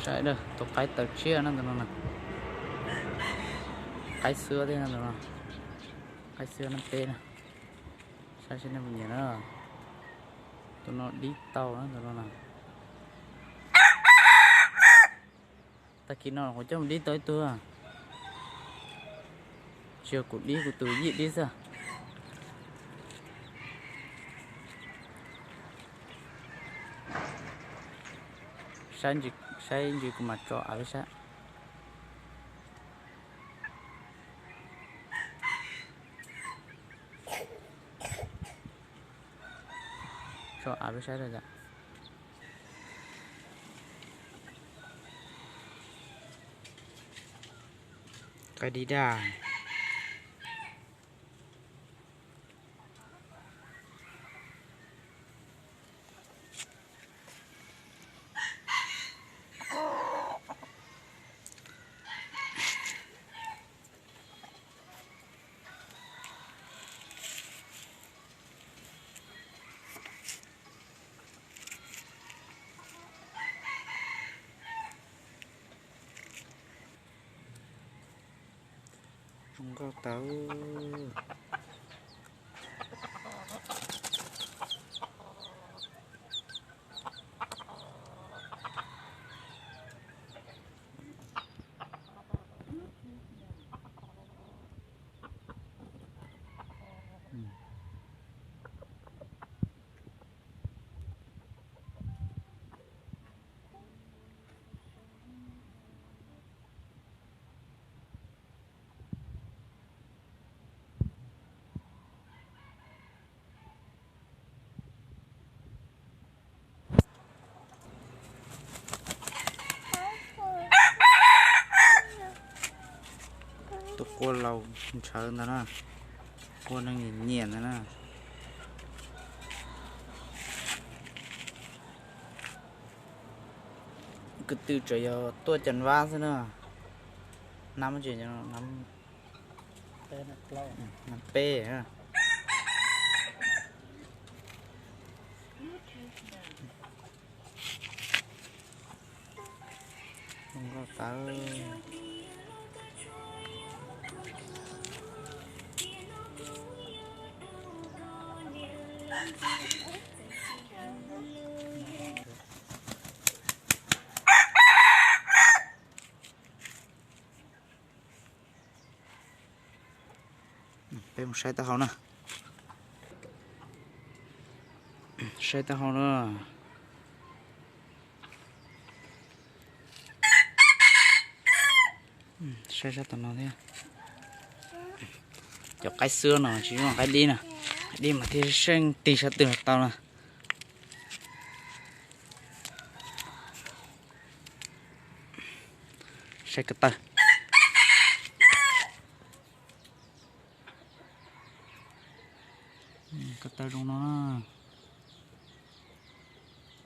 Tus qaib taws tsiaj na tus no na. Qaib xwb thiab na tus no. Qaib xwb nab peb na. Saib seb nej puas nyiam na. Tus no dib tau na tus no na. Tag kis no kuv coj mus dib tau ib tug. Tsis yog kuv dib, kuv tus yij dib xwb. Saib ntsis kuv mam tso av peb saib. Tso av peb saib. Qaib dib daj. Zoo nkauj tawv. Tus quaj laus ntshawv ntag na, quaj neeg nyiam ntag na. Ko tw tseem yog tuaj cov vab xwb na. Nab tseem, nab peb. Nkauj tawv. Peb mus saib taub hau na. Saib taub hau na. Saib sab tom no thiab. Cov qaib xwb no tsis muaj qaib dib na. Qaib dib mas thiaj seej tig sab twg los tau na. Saib ko taw. Ko taw zoo no na.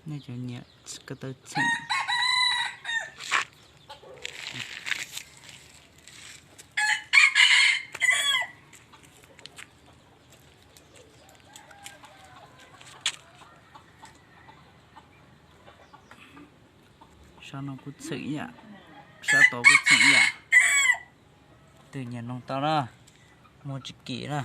Nej cov nyiam ko taw txheem. Sab no kuj txheem ib yam, sab tod kuj txheem ib yam. Twg nyiam noog tau na, muag tsis kim na.